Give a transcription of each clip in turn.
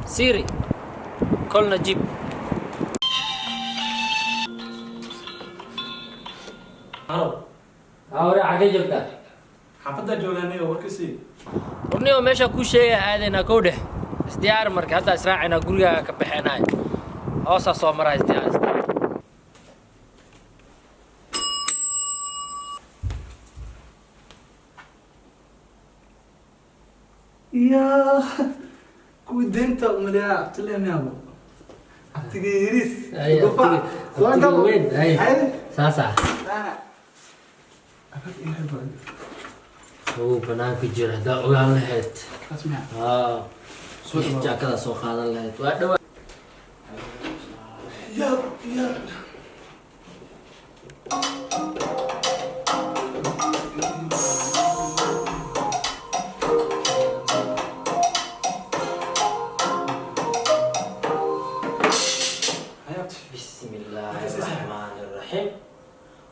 Siri, call Najib. Halo. Hawre, xagee joogtaa? Xaafaddaa joogaanay oo warkasii. Warniyo, meesha kuu sheegaya aadaynaa, kow dheh. Isdiyaar marka, hadda israacaynaa, gurigaaga ka baxeenaay, hoosaa soo maraa. Isdiyaar, isdiyaar. Yaa kuwii deynta umaleyaa, abtile miyaabo, abtiga yariis. Ay, abtiga weyn, ay. Saasa. Uu banaanka jira haddaa ogaan lahayd. Haa, jaakada soo qaadan lahayd, waa dhawaa. Ya ya. Bismi illaahi raxmaani raxiim.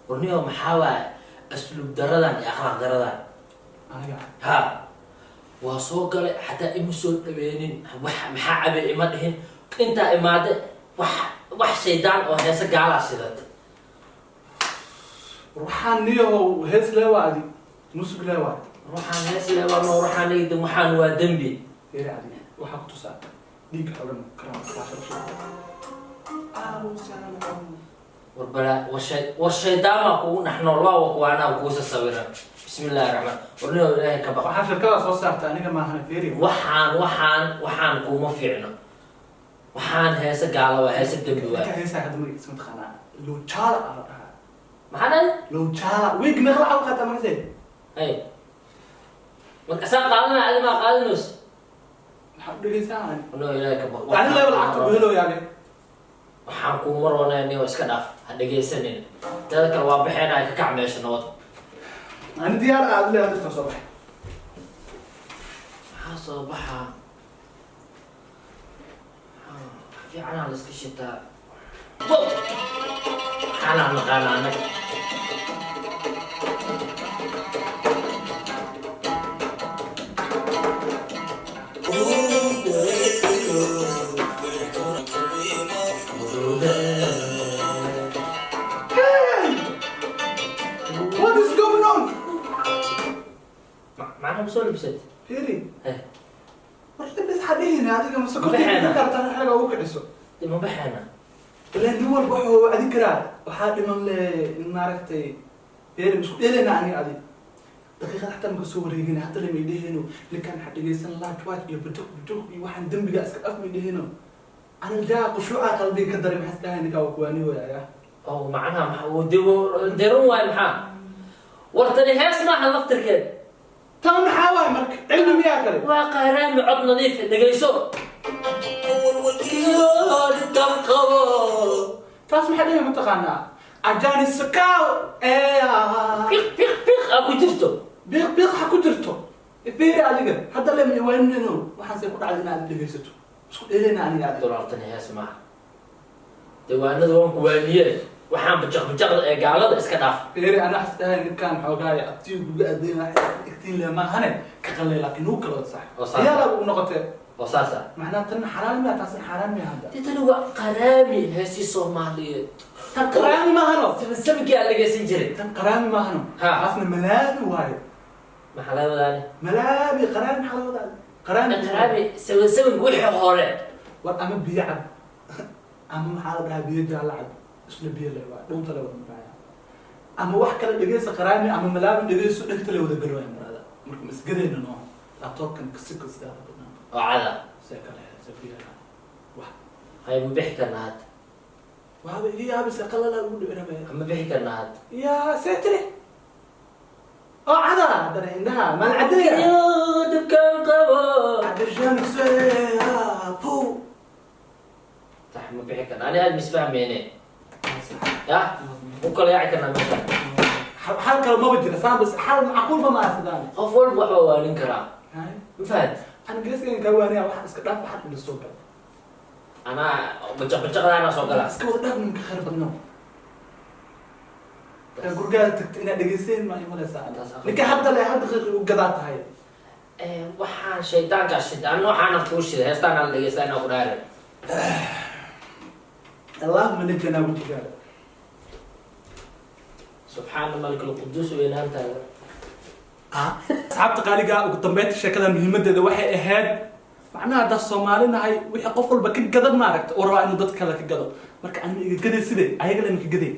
Warniyo, maxaa waay asluub daradan iyo akhlaaq daradan? Aniga? Ha, waa soo galay, xataa ima soo dhaweynin, wax maxaa cabe ima dhihin. Intaa imaade wax shaydaan oo heese gaalaa sidata. Waxaan niyahow hees leewaadi, musug leewaadi. Ruuxaan hees leebano, ruuxaan igda, waxaan waa dembi. Eeri adi, waxaa ku tusaa dhiig xogan karaan. War balaa, war shay, war shaydaan baa kugu dhex nool, waa kuwaanaa kuusa sawiran. Bismi illaahi raxmaan. War niyow, Ilaahay ka baq. Waxaa shirkada soo saarta aniga maahan, feeri. Waxaan kuuma fiicno, waxaan heese gaala waa heese dembi waay. Ninka heesaa hadda magaciisa mataqaanaa? Lowjaala aa la dhahaa. Maxaa dhahay? Lowjaala. Week meeqa lacag u qaataa markase? Ay, marka saa qaadanaya, adi maa qaadanays? Maxaa u dhegeysaa ani? War niyow, Ilaahay ka baq. Ani leeba lacagta ku helooyaane. Waxaan kuuma roonaya niyow, iska dhaaf, ha dhegaysanin. Teeda kale waa baxeenaya, ka kac meesha, nabad. Ani diyaar aad leeyahay, dadkan soo baxay. Maxaa soo baxa? Maxaa fiicanaa la iska shitaa? Maxaanaa naqaana annaga? What is going on? Macnaha ma soo labisat? Feeri. Eh. War labis xadhihin adiga ma sokorta Baxeena. ka kartaa xiliga ugu kiciso. Dee ma baxeena? Ilaan nin walba wuxuu wacdin karaa, waxaa dhiman le in maaragtay. Feeri, isku dheelena aniga adi daqiiqad xataa maka soo wareegin, hadda lamay dheheno ninkan waxaa dhegeysan large white iyo bujuq bujuq iyo waxaan dembiga iska dhaf may dheheno. Aniga jaa qushuuca qalbiga ka daray, maxaa isdhahay ninkaa waa kuwaani wayaya. Oo macnaha maxaa uu derun waay? Maxaa wartani hees maaha laftirkeed. Tan maxaa waay marka? Cilmi miyaa kale? Waa qaraami, cod nadiif, dhegayso. Qabo. Taas maxaa dhehe mataqaanaa? Ajani sakaaw ee. Biq biq biq aa ku jirto. Biiq biiq ha ku jirto. Feeri, adiga hadda le ma waanino, waxaase ku dhacday inaad dhegeysato, isku dheelena aniga adiga. Dolaartani hees maaha. Diiwaanada waan kuwaaniye, waxaan bajaq bajaqda ee gaalada iska dhaaf. Feeri, ana waxas dhahay ninkaan xoogaaya abtiyo kuga adeyn igtiin le maahane ka qalay, laakiin nuu kala wada sax. Oo saas. Iyadaa ugu noqotee. Oo saas ah. Macnaha tan xalaal miya? Taasna xaaraan miya hadda? Dee tani waa qaraami, heesii Soomaaliyeed. Tan qaraami maahano. Sabinkii aan dhegaysan jiray. Tan qaraami maahano. Ha. Taasna malaabi waayo. Maxaa laga wadaani? Malaabi, qaraami maxaa laga wadaa? Qaraami. Qaraami 7 7-ka wixii hore. War ama biyo cab ama maxaa la dhahaa, biyo jaalla cab, isla biyo le waa dhuunta le wada maraya, ama wax kale dhegeysa. Qaraami ama malaabi dhegeyso, dhegta le wada galwaya marada. Marka masgadeyna noo laptopkan kasi kasidaa badnaa. Oo cada. See kale se biyaha wax. Hay, ma bixi karnaa hadda? Waaba iga yaabisa, qalalaa ugu dhici rabaya. Ma bixi karnaa hadda? Yaa see tiri oo cada haddana indhaha maal cadeeya. Dubkan qabo. Cabdishaan po. Sax, ma bixi karnaa? Ani aad misfahmeyne ya u kala yaaci karnaa meesha. Xal kale maba jira, saan bas xal macquulba ma aha sidaan. Qof walba wax waa waanin karaa. Hay. Ma fahant? Aan geeskan kaa waaniya, waxaan iska dhaaf, waxaan ila soo gal. Anaa bajaq bajaqda anaa soo galaa. Iska wada dhaaf, ninka khayr badno. Markaa gurgaada tagta inaad dhegeysteen ma imalaysaa? Taas aqal. Ninka hadda le hal daqiiqa u gadaa tahay. Waxaan shaydaankaa shida, an waxaana kuu shida, heestaan aan dhegeysta inaa ku dhaare. Allahuma najanaa wejigaaga. Subxaana malik alquduus, weynaantaada. Asxaabta qaaliga, ugu dambeynta sheekada muhiimadeeda waxay ahayd, macnaha haddaa Soomaali nahay, wixii qof walba ka gadan maaragta uu rabaa inuu dad kale ka gado. Marka anima iga gaday, side ayaga lema ka gaday.